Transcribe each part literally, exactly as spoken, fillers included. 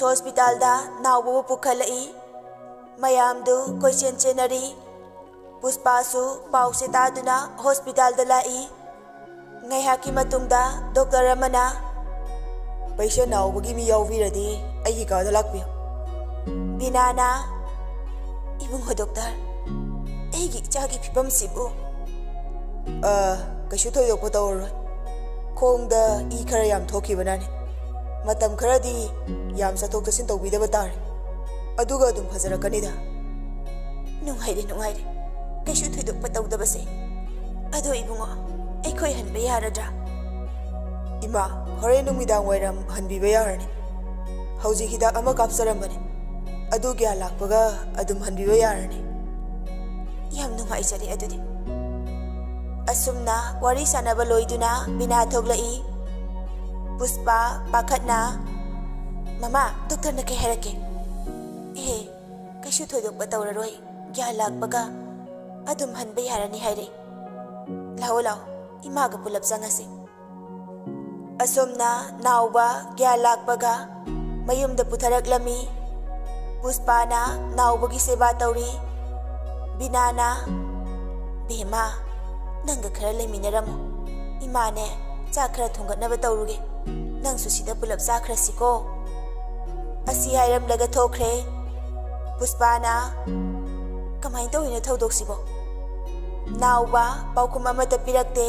ꯍꯣꯁꯄꯤꯇꯥꯜꯗ ꯅꯥꯎꯕꯕꯨ ꯄꯨꯈꯠꯂꯛꯏ꯫ ꯃꯌꯥꯝꯗꯨ ꯀꯣꯏꯆꯦꯟ ꯆꯦꯟꯅꯔꯤ꯫ ꯄꯨꯁꯄꯥꯁꯨ ꯄꯥꯎꯁꯦ ꯇꯥꯗꯨꯅ ꯍꯣꯁꯄꯤꯇꯥꯜꯗ ꯂꯥꯛꯏ꯫ ꯉꯥꯏꯍꯥꯛꯀꯤ ꯃꯇꯨꯡꯗ ꯗꯣꯛꯇꯔ ꯑꯃꯅ, "ꯄꯦꯁꯦꯟ ꯅꯥꯎꯕꯒꯤ ꯃꯤ ꯌꯥꯎꯕꯤꯔꯗꯤ ꯑꯩꯒꯤ ꯀꯥꯗ ꯂꯥꯛꯄꯤꯌꯨ꯫" ꯕꯤꯅꯥꯅ, "ꯏꯕꯨꯡꯉꯣ ꯗꯣꯛꯇꯔ, ꯑꯩꯒꯤ ꯏꯆꯥꯒꯤ ꯐꯤꯕꯝꯁꯤꯕꯨ?" "ꯑ, ꯀꯩꯁꯨ ꯊꯣꯏꯗꯣꯛꯄ ꯇꯧꯔꯔꯣꯏ꯫ ꯈꯣꯡꯗ ꯏ ꯈꯔ ꯌꯥꯝ ꯊꯣꯛꯈꯤꯕꯅꯅꯤ꯫ ꯃꯇꯝ ꯈꯔꯗꯤ ꯌꯥꯝ ꯆꯠꯊꯣꯛ ꯆꯠꯁꯤꯟ ꯇꯧꯕꯤꯗꯕ ꯇꯥꯔꯦ꯫ ꯑꯗꯨꯒ ꯑꯗꯨꯝ ꯐꯖꯔꯛꯀꯅꯤꯗ꯫" "ꯅꯨꯡꯉꯥꯏꯔꯦ, ꯅꯨꯡꯉꯥꯏꯔꯦ꯫ ꯀꯩꯁꯨ ꯊꯣꯏꯗꯣꯛꯄ ꯇꯧꯗꯕꯁꯦ꯫ ꯑꯗꯣ ꯏꯕꯨꯡꯉꯣ, ꯑꯩꯈꯣꯏ ꯍꯟꯕ ꯌꯥꯔꯗ꯭ꯔꯥ?" "ꯏꯃꯥ, ꯍꯣꯔꯦꯟ ꯅꯨꯃꯤꯗꯥꯡ ꯋꯥꯏꯔꯝ ꯍꯟꯕꯤꯕ ꯌꯥꯔꯅꯤ꯫ ꯍꯧꯖꯤꯛ ꯍꯤꯗꯥꯛ ꯑꯃ ꯀꯥꯞꯆꯔꯝꯕꯅꯤ꯫ ꯑꯗꯨ ꯒ꯭ꯌꯥꯟ ꯂꯥꯛꯄꯒ ꯑꯗꯨꯝ ꯍꯟꯕꯤꯕ ꯌꯥꯔꯅꯤ꯫" "ꯌꯥꯝ ꯅꯨꯡꯉꯥꯏꯖꯔꯦ ꯑꯗꯨꯗꯤ꯫" ꯑꯁꯨꯝꯅ ꯋꯥꯔꯤ ꯁꯥꯟꯅꯕ ꯂꯣꯏꯗꯨꯅ ꯕꯤꯅꯥ ꯊꯣꯛꯂꯛꯏ꯫ ꯄꯨꯁꯄꯥ ꯄꯥꯈꯠꯅ, "ꯃꯃꯥ, ꯗꯣꯛꯇꯔꯅ ꯀꯩ ꯍꯥꯏꯔꯛꯀꯦ?" "ꯑꯦ, ꯀꯩꯁꯨ ꯊꯣꯏꯗꯣꯛꯄ ꯇꯧꯔꯔꯣꯏ꯫ ꯒ꯭ꯌꯥꯟ ꯂꯥꯛꯄꯒ ꯑꯗꯨꯝ ꯍꯟꯕ ꯌꯥꯔꯅꯤ ꯍꯥꯏꯔꯦ꯫ ꯂꯥꯛꯑꯣ, ꯂꯥꯛꯑꯣ, ꯏꯃꯥꯒ ꯄꯨꯂꯞ ꯆꯪꯉꯁꯤ꯫" ꯑꯁꯣꯝꯅ ꯅꯥꯎꯕ ꯒ꯭ꯌꯥꯟ ꯂꯥꯛꯄꯒ ꯃꯌꯨꯝꯗ ꯄꯨꯊꯔꯛꯂꯝꯃꯤ꯫ ꯄꯨꯁꯄꯥꯅ ꯅꯥꯎꯕꯒꯤ ꯁꯦꯕꯥ ꯇꯧꯔꯤ꯫ ꯕꯤꯅꯥꯅ, "ꯕꯦꯝꯃ, ꯅꯪꯒ ꯈꯔ ꯂꯩꯃꯤꯟꯅꯔꯝꯃꯨ꯫ ꯏꯃꯥꯅꯦ, ꯆꯥꯛ ꯈꯔ ꯊꯣꯡꯒꯠꯅꯕ ꯇꯧꯔꯨꯒꯦ꯫ ꯅꯪꯁꯨ ꯁꯤꯗ ꯄꯨꯂꯞ ꯆꯥꯈ꯭ꯔꯁꯤꯀꯣ꯫" ꯑꯁꯤ ꯍꯥꯏꯔꯝꯂꯒ ꯊꯣꯛꯈ꯭ꯔꯦ꯫ ꯄꯨꯁꯄꯥꯅ, "ꯀꯃꯥꯏꯅ ꯇꯧꯔꯤꯅꯣ ꯊꯧꯗꯣꯛꯁꯤꯕꯣ?" ꯅꯥꯎꯕ ꯄꯥꯎꯈꯨꯝ ꯑꯃꯠꯇ ꯄꯤꯔꯛꯇꯦ꯫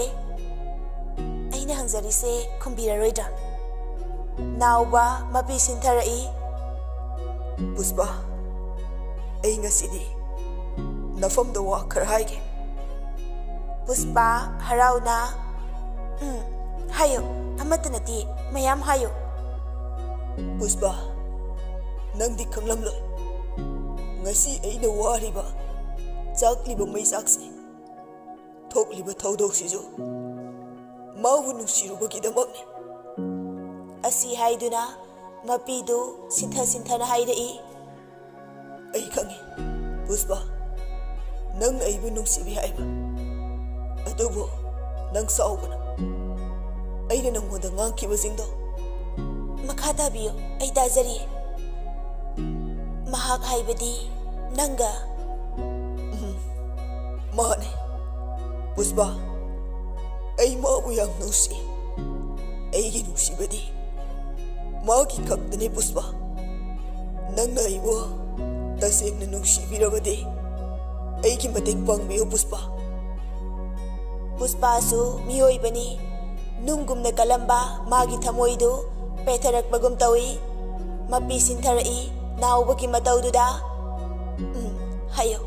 "ꯑꯩꯅ ꯍꯪꯖꯔꯤꯁꯦ ꯈꯨꯝꯕꯤꯔꯔꯣꯏꯗ꯭ꯔꯥ?" ꯅꯥꯎꯕ ꯃꯄꯤ ꯁꯤꯟꯊꯔꯛꯏ꯫ "ꯄꯨꯁꯄꯥ, ꯑꯩ ꯉꯁꯤꯗꯤ ꯅꯐꯝꯗ ꯋꯥ ꯈꯔ ꯍꯥꯏꯒꯦ꯫" ꯄꯨꯁꯄꯥ ꯍꯔꯥꯎꯅ, "ꯎꯝ, ꯍꯥꯏꯌꯨ, ꯑꯃꯠꯇ ꯅꯠꯇꯦ, ꯃꯌꯥꯝ ꯍꯥꯏꯌꯨ꯫" "ꯄꯨꯁꯄꯥ, ꯅꯪꯗꯤ ꯈꯪꯂꯝꯂꯣꯏ, ꯉꯁꯤ ꯑꯩꯅ ꯋꯥꯔꯤꯕ, ꯆꯥꯛꯂꯤꯕ ꯃꯩꯆꯥꯛꯁꯦ, ꯊꯣꯛꯂꯤꯕ ꯊꯧꯗꯣꯛꯁꯤꯁꯨ ꯃꯥꯕꯨ ꯅꯨꯡꯁꯤꯔꯨꯕꯒꯤꯗꯃꯛꯅꯤ꯫" ꯑꯁꯤ ꯍꯥꯏꯗꯨꯅ ꯃꯄꯤꯗꯨ ꯁꯤꯟꯊ ꯁꯤꯟꯊꯅ ꯍꯥꯏꯔꯛꯏ꯫ "ꯑꯩ ꯈꯪꯏ, ꯄꯨꯁꯄꯥ, ꯅꯪꯅ ꯑꯩꯕꯨ ꯅꯨꯡꯁꯤꯕꯤ ꯍꯥꯏꯕ꯫ ꯑꯗꯨꯕꯨ ꯅꯪ ꯁꯥꯎꯒꯅꯨ꯫ ꯑꯩꯅ ꯅꯪꯉꯣꯟꯗ ꯉꯥꯡꯈꯤꯕꯁꯤꯡꯗꯣ꯫" "ꯃꯈꯥ ꯇꯥꯕꯤꯌꯨ, ꯑꯩ ꯇꯥꯖꯔꯤ꯫" ꯃꯍꯥꯛ ꯍꯥꯏꯕꯗꯤ ꯅꯪꯒ? ꯎꯝ, ꯃꯥꯅꯦ꯫ ꯄꯨꯁꯄꯥ, ꯑꯩ ꯃꯥꯕꯨ ꯌꯥꯝ ꯅꯨꯡꯁꯤ꯫ ꯑꯩꯒꯤ ꯅꯨꯡꯁꯤꯕꯗꯤ ꯃꯥꯒꯤ ꯈꯛꯇꯅꯤ, ꯄꯨꯁꯄꯥ꯫ ꯅꯪꯅ ꯑꯩꯕꯨ ꯇꯁꯦꯡꯅ ꯅꯨꯡꯁꯤꯕꯤꯔꯕꯗꯤ ꯑꯩꯒꯤ ꯃꯇꯦꯡ ꯄꯥꯡꯕꯤꯌꯨ, ꯄꯨꯁꯄꯥ꯫ ꯄꯨꯁꯄꯥꯁꯨ ꯃꯤꯑꯣꯏꯕꯅꯤ꯫ ꯅꯨꯡꯒꯨꯝꯅ ꯀꯜꯂꯝꯕ ꯃꯥꯒꯤ ꯊꯃꯣꯏꯗꯨ ꯄꯦꯊꯔꯛꯄꯒꯨꯝ ꯇꯧꯏ꯫ ꯃꯄꯤ ꯁꯤꯟꯊꯔꯛꯏ ꯅꯥꯎꯕꯒꯤ ꯃꯇꯧꯗꯨꯗ꯫ "ꯎꯝ, ꯍꯥꯏꯌꯣ꯫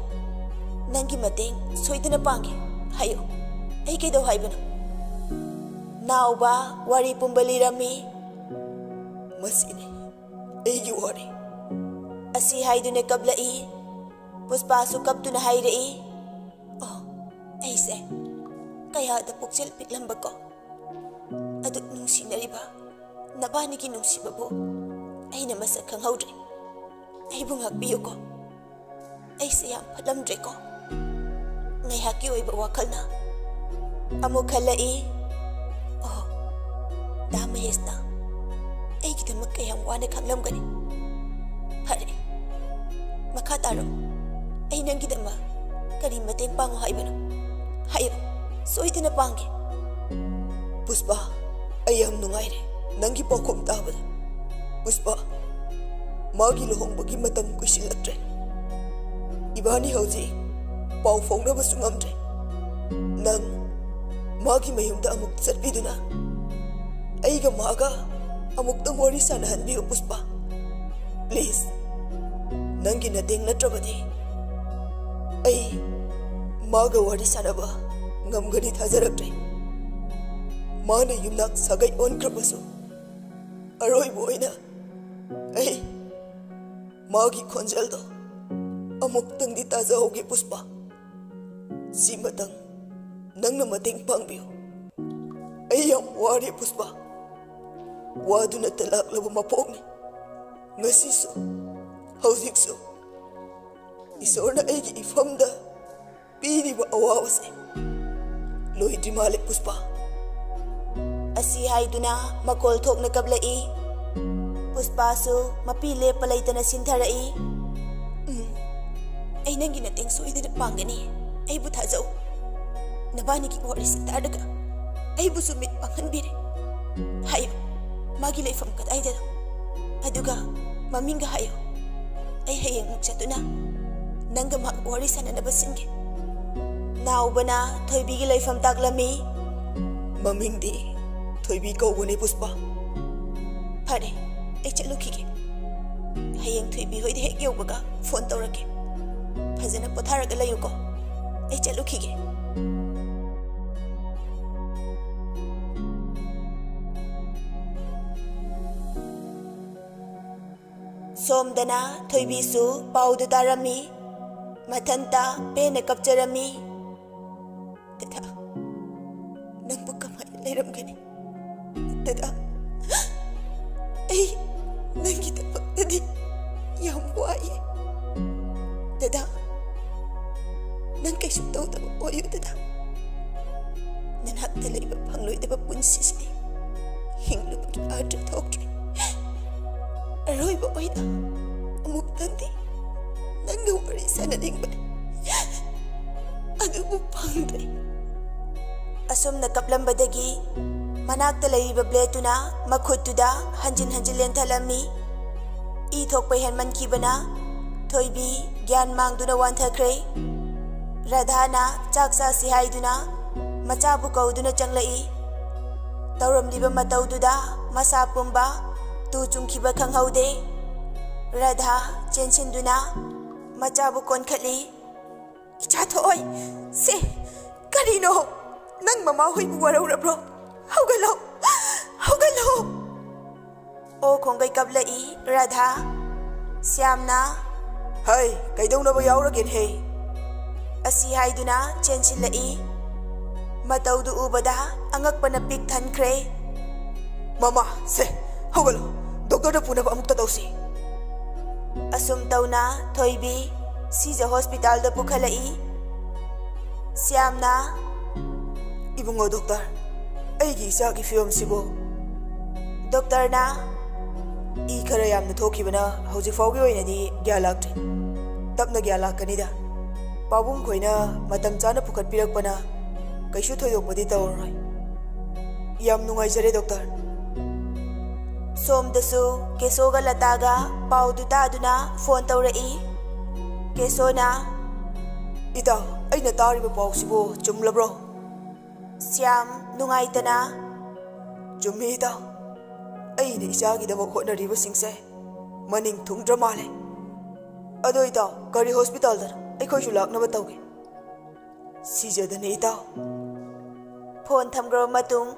ꯅꯪꯒꯤ ꯃꯇꯦꯡ ꯁꯣꯏꯗꯅ ꯄꯥꯡꯒꯦ꯫ ꯍꯥꯏꯌꯣ꯫ ꯑꯩ ꯀꯩꯗꯧ ꯍꯥꯏꯕꯅꯣ?" ꯅꯥꯎꯕ ꯋꯥꯔꯤ ꯄꯨꯝꯕ ꯂꯤꯔꯝꯃꯤ꯫ "ꯃꯁꯤꯅꯤ ꯑꯩꯒꯤ ꯋꯥꯔꯤ" ꯑꯁꯤ ꯍꯥꯏꯗꯨꯅ ꯀꯞꯂꯛꯏ꯫ ꯄꯨꯁꯄꯥꯁꯨ ꯀꯞꯇꯨꯅ ꯍꯥꯏꯔꯛꯏ, "ꯑꯣ, ꯑꯩꯁꯦ ꯀꯌꯥꯗ ꯄꯨꯛꯆꯦꯜ ꯄꯤꯛꯂꯝꯕꯀꯣ꯫ ꯑꯗꯨꯛ ꯅꯨꯡꯁꯤꯅꯔꯤꯕ ꯅꯕꯥꯅꯤꯒꯤ ꯅꯨꯡꯁꯤꯕꯕꯨ ꯑꯩꯅ ꯃꯁꯛ ꯈꯪꯍꯧꯗ꯭ꯔꯦ꯫ ꯑꯩꯕꯨ ꯉꯥꯛꯄꯤꯌꯨꯀꯣ꯫ ꯑꯩꯁꯦ ꯌꯥꯝ ꯐꯠꯂꯝꯗ꯭ꯔꯦꯀꯣ"꯫ ꯉꯥꯏꯍꯥꯛꯀꯤ ꯑꯣꯏꯕ ꯋꯥꯈꯜꯅ ꯑꯃꯨꯛ ꯈꯜꯂꯛꯏ, "ꯑꯣ, ꯗꯥ ꯃꯍꯦꯁꯅ ꯑꯩꯒꯤꯗꯃꯛ ꯀꯌꯥꯝ ꯋꯥꯅ ꯈꯪꯂꯝꯒꯅꯤ꯫ ꯐꯔꯦ, ꯃꯈꯥ ꯇꯥꯔꯣ꯫ ꯑꯩ ꯅꯪꯒꯤꯗꯃꯛ ꯀꯔꯤ ꯃꯇꯦꯡ ꯄꯥꯡꯉꯨ ꯍꯥꯏꯕꯅꯣ? ꯍꯥꯏꯌꯨ, ꯁꯣꯏꯗꯅ ꯄꯥꯡꯒꯦ"꯫ "ꯄꯨꯁꯄꯥ, ꯑꯩ ꯌꯥꯝ ꯅꯨꯡꯉꯥꯏꯔꯦ ꯅꯪꯒꯤ ꯄꯥꯎꯈꯨꯝ ꯇꯥꯕꯗ꯫ ꯄꯨꯁꯄꯥ, ꯃꯥꯒꯤ ꯂꯨꯍꯣꯡꯕꯒꯤ ꯃꯇꯝ ꯀꯨꯏꯁꯤꯜꯂꯛꯇ꯭ꯔꯦ꯫ ꯏꯕꯥꯅꯤ ꯍꯧꯖꯤꯛ ꯄꯥꯎ ꯐꯥꯎꯅꯕꯁꯨ ꯉꯝꯗ꯭ꯔꯦ꯫ ꯅꯪ ꯃꯥꯒꯤ ꯃꯌꯨꯝꯗ ꯑꯃꯨꯛ ꯆꯠꯄꯤꯗꯨꯅ ꯑꯩꯒ ꯃꯥꯒ ꯑꯃꯨꯛꯇꯪ ꯋꯥꯔꯤ ꯁꯥꯟꯅꯍꯟꯕꯤꯌꯨ, ꯄꯨꯁꯄꯥ꯫ Please, ꯅꯪꯒꯤ ꯃꯇꯦꯡ ꯅꯠꯇ꯭ꯔꯕꯗꯤ ꯑꯩ ꯃꯥꯒ ꯋꯥꯔꯤ ꯁꯥꯟꯅꯕ ꯉꯝꯒꯅꯤ ꯊꯥꯖꯔꯛꯇ꯭ꯔꯦ꯫ ꯃꯥꯅ ꯌꯨꯝꯅꯥꯛ ꯁꯥꯒꯩ ꯑꯣꯟꯈ꯭ꯔꯕꯁꯨ, ꯑꯔꯣꯏꯕ ꯑꯣꯏꯅ ꯑꯩ ꯃꯥꯒꯤ ꯈꯣꯟꯖꯦꯜꯗꯣ ꯑꯃꯨꯛꯇꯪꯗꯤ ꯇꯥꯖꯍꯧꯒꯦ, ꯄꯨꯁꯄꯥ꯫ ꯁꯤꯃꯇꯪ ꯅꯪꯅ ꯃꯇꯦꯡ ꯄꯥꯡꯕꯤꯌꯨ꯫ ꯑꯩ ꯌꯥꯝ ꯋꯥꯔꯦ, ꯄꯨꯁꯄꯥ꯫ ꯋꯥꯗꯨꯅꯇ ꯂꯥꯛꯂꯕ ꯃꯄꯣꯛꯅꯤ꯫ ꯉꯁꯤꯁꯨ, ꯍꯧꯖꯤꯛꯁꯨ ꯏꯁꯣꯔꯅ ꯑꯩꯒꯤ ꯏꯐꯝꯗ ꯄꯤꯔꯤꯕ ꯑꯋꯥꯕꯁꯦ ꯂꯣꯏꯗ꯭ꯔꯤ ꯃꯥꯜꯂꯦ, ꯄꯨꯁꯄꯥ"꯫ ꯑꯁꯤ ꯍꯥꯏꯗꯨꯅ ꯃꯈꯣꯜ ꯊꯣꯛꯅ ꯀꯞꯂꯛꯏ꯫ ꯄꯨꯁꯄꯥꯁꯨ ꯃꯄꯤ ꯂꯦꯞꯄ ꯂꯩꯇꯅ ꯁꯤꯟꯊꯔꯛꯏ꯫ "ꯎꯝ, ꯑꯩ ꯅꯪꯒꯤ ꯃꯇꯦꯡ ꯁꯣꯏꯗꯅ ꯄꯥꯡꯒꯅꯤ꯫ ꯑꯩꯕꯨ ꯊꯥꯖꯧ꯫ ꯅꯕꯥꯅꯤꯒꯤ ꯋꯥꯔꯤꯁꯤ ꯇꯥꯔꯒ ꯑꯩꯕꯨꯁꯨ ꯃꯤꯠ ꯄꯥꯡꯍꯟꯕꯤꯔꯦ꯫ ꯍꯥꯏꯌꯨ, ꯃꯥꯒꯤ ꯂꯩꯐꯝ ꯀꯗꯥꯏꯗꯅꯣ? ꯑꯗꯨꯒ ꯃꯃꯤꯡꯒ ꯍꯥꯏꯌꯨ꯫ ꯑꯩ ꯍꯌꯦꯡꯃꯨꯛ ꯆꯠꯇꯨꯅ ꯅꯪꯒ ꯃꯥꯒ ꯋꯥꯔꯤ ꯁꯥꯟꯅꯅꯕ ꯁꯤꯟꯒꯦ꯫" ꯅꯥꯎꯕꯅ ꯊꯣꯏꯕꯤꯒꯤ ꯂꯩꯐꯝ ꯇꯥꯛꯂꯝꯃꯤ꯫ "ꯃꯃꯤꯡꯗꯤ ꯊꯣꯏꯕꯤ ꯀꯧꯕꯅꯦ, ꯄꯨꯁꯄꯥ꯫" "ꯐꯔꯦ, ꯑꯩ ꯆꯠꯂꯨꯈꯤꯒꯦ꯫ ꯍꯌꯦꯡ ꯊꯣꯏꯕꯤ ꯍꯣꯏꯗ ꯍꯦꯛ ꯌꯧꯕꯒ ꯐꯣꯟ ꯇꯧꯔꯛꯀꯦ꯫ ꯐꯖꯅ ꯄꯣꯊꯥꯔꯒ ꯂꯩꯌꯨꯀꯣ꯫ ꯑꯩ ꯆꯠꯂꯨꯈꯤꯒꯦ꯫" ꯁꯣꯝꯗꯅ ꯊꯣꯏꯕꯤꯁꯨ ꯄꯥꯎꯗꯨ ꯇꯥꯔꯝꯃꯤ꯫ ꯃꯊꯟꯇ ꯄꯦꯟꯅ ꯀꯞꯆꯔꯝꯃꯤ꯫ "ꯗꯗꯥ, ꯅꯪꯕꯨ ꯀꯃꯥꯏꯅ ꯂꯩꯔꯝꯒꯅꯤ? ꯗꯗꯥ, ꯑꯩ ꯅꯪꯒꯤꯗꯃꯛꯇꯗꯤ ꯌꯥꯝ ꯋꯥꯏꯌꯦ꯫ ꯗꯗꯥ, ꯅꯪ ꯀꯩꯁꯨ ꯇꯧꯗꯕ ꯑꯣꯏꯌꯨ ꯗꯗꯥ꯫ ꯅꯅꯥꯛꯇ ꯂꯩꯕ ꯐꯪꯂꯣꯏꯗꯕ ꯄꯨꯟꯁꯤꯁꯤꯗꯤ ꯍꯤꯡꯂꯨꯕꯒꯤ ꯑꯥꯔꯊ ꯊꯣꯛꯇ꯭ꯔꯦ꯫ ꯑꯔꯣꯏꯕ ꯑꯣꯏꯅ ꯑꯃꯨꯛꯇꯪꯗꯤ ꯅꯪꯒ ꯋꯥꯔꯤ ꯁꯥꯟꯅꯅꯤꯡꯕꯅꯤ, ꯑꯗꯨꯕꯨ ꯐꯪꯗ꯭ꯔꯦ꯫" ꯑꯁꯨꯝꯅ ꯀꯞꯂꯝꯕꯗꯒꯤ ꯃꯅꯥꯛꯇ ꯂꯩꯔꯤꯕ ꯕ꯭ꯂꯦꯗꯇꯨꯅ ꯃꯈꯨꯠꯇꯨꯗ ꯍꯟꯖꯤꯟ ꯍꯟꯖꯤꯟ ꯂꯦꯟꯊꯠꯂꯝꯃꯤ꯫ ꯏ ꯊꯣꯛꯄ ꯍꯦꯟꯃꯟꯈꯤꯕꯅ ꯊꯣꯏꯕꯤ ꯒ꯭ꯌꯥꯟ ꯃꯥꯡꯗꯨꯅ ꯋꯥꯟꯊꯈ꯭ꯔꯦ꯫ ꯔꯥꯙꯥꯅ ꯆꯥꯛ ꯆꯥꯁꯤ ꯍꯥꯏꯗꯨꯅ ꯃꯆꯥꯕꯨ ꯀꯧꯗꯨꯅ ꯆꯪꯂꯛꯏ꯫ ꯇꯧꯔꯝꯂꯤꯕ ꯃꯇꯧꯗꯨꯗ ꯃꯁꯥ ꯄꯨꯝꯕ ꯇꯨ ꯆꯨꯡꯈꯤꯕ ꯈꯪꯍꯧꯗꯦ꯫ ꯔꯥꯙꯥ ꯆꯦꯟꯁꯤꯟꯗꯨꯅ ꯃꯆꯥꯕꯨ ꯀꯣꯟꯈꯠꯂꯤ꯫ "ꯏꯆꯥ ꯊꯣꯏ, ꯁꯦ, ꯀꯔꯤꯅꯣ? ꯅꯪ ꯃꯃꯥ ꯍꯣꯏꯕꯨ ꯋꯥꯔꯧꯔꯕ꯭ꯔꯣ? ꯍꯧꯒꯠꯂꯣ, ꯍꯧꯒꯠꯂꯣ!" ꯑꯣ ꯈꯣꯡꯒꯩ ꯀꯞꯂꯛꯏ ꯔꯥꯙꯥ꯫ ꯁ꯭ꯌꯥꯝꯅ, "ꯍꯩ, ꯀꯩꯗꯧꯅꯕ ꯌꯥꯎꯔꯒꯦꯅꯦ?" ꯑꯁꯤ ꯍꯥꯏꯗꯨꯅ ꯆꯦꯟꯁꯤꯜꯂꯛꯏ꯫ ꯃꯇꯧꯗꯨ ꯎꯕꯗ ꯑꯉꯛꯄꯅ ꯄꯤꯛ ꯊꯟꯈ꯭ꯔꯦ꯫ "ꯃꯃꯥ, ꯁꯦ, ꯍꯧꯒꯠꯂꯣ, ꯗꯣꯛꯇꯔꯗ ꯄꯨꯅꯕ ꯑꯃꯨꯛꯇ ꯇꯧꯁꯤ꯫" ꯑꯁꯨꯝ ꯇꯧꯅ ꯊꯣꯏꯕꯤ ꯁꯤꯖ ꯍꯣꯁꯄꯤꯇꯥꯜꯗ ꯄꯨꯈꯠꯂꯛꯏ꯫ ꯁ꯭ꯌꯥꯝꯅ, "ꯏꯕꯨꯡꯉꯣ ꯗꯣꯛꯇꯔ, ꯑꯩꯒꯤ ꯏꯆꯥꯒꯤ ꯐꯤꯕꯝꯁꯤꯕꯨ?" ꯗꯣꯛꯇꯔꯅ, ꯏ ꯈꯔ ꯌꯥꯝꯅ ꯊꯣꯛꯈꯤꯕꯅ ꯍꯧꯖꯤꯛ ꯐꯥꯎꯒꯤ ꯑꯣꯏꯅꯗꯤ ꯒ꯭ꯌꯥꯟ ꯂꯥꯛꯇ꯭ꯔꯤ꯫ ꯇꯞꯅ ꯒ꯭ꯌꯥꯟ ꯂꯥꯛꯀꯅꯤꯗ꯫ ꯄꯥꯕꯨꯡ ꯈꯣꯏꯅ ꯃꯇꯝ ꯆꯥꯅ ꯄꯨꯈꯠꯄꯤꯔꯛꯄꯅ ꯀꯩꯁꯨ ꯊꯣꯏꯗꯣꯛꯄꯗꯤ ꯇꯧꯔꯔꯣꯏ꯫ ꯌꯥꯝ ꯅꯨꯡꯉꯥꯏꯖꯔꯦ, ꯗꯣꯛꯇꯔ꯫ ꯁꯣꯝꯗꯁꯨ ꯀꯦꯁꯣꯒ ꯂꯇꯥꯒ ꯄꯥꯎꯗꯨ ꯇꯥꯗꯨꯅ ꯐꯣꯟ ꯇꯧꯔꯛꯏ꯫ ꯀꯦꯁꯣꯅ, "ꯏꯇꯥ, ꯑꯩꯅ ꯇꯥꯔꯤꯕ ꯄꯥꯎꯁꯤꯕꯨ ꯆꯨꯝꯂꯕ꯭ꯔꯣ?" ꯁ꯭ꯌꯥꯝ ꯅꯨꯡꯉꯥꯏꯇꯅ, "ꯆꯨꯝꯃꯤ, ꯏꯇꯥꯎ꯫ ꯑꯩꯅ ꯏꯆꯥꯒꯤꯗꯃꯛ ꯍꯣꯠꯅꯔꯤꯕꯁꯤꯡꯁꯦ ꯃꯅꯤꯡ ꯊꯨꯡꯗ꯭ꯔ ꯃꯥꯜꯂꯦ꯫ ꯑꯗꯣ ꯏꯇꯥꯎ, ꯀꯔꯤ ꯍꯣꯁꯄꯤꯇꯥꯜꯗꯅꯣ? ꯑꯩꯈꯣꯏꯁꯨ ꯂꯥꯛꯅꯕ ꯇꯧꯒꯦ꯫" "ꯁꯤꯖꯗꯅ, ꯏꯇꯥꯎ꯫" ꯐꯣꯟ ꯊꯝꯈ꯭ꯔꯕ ꯃꯇꯨꯡ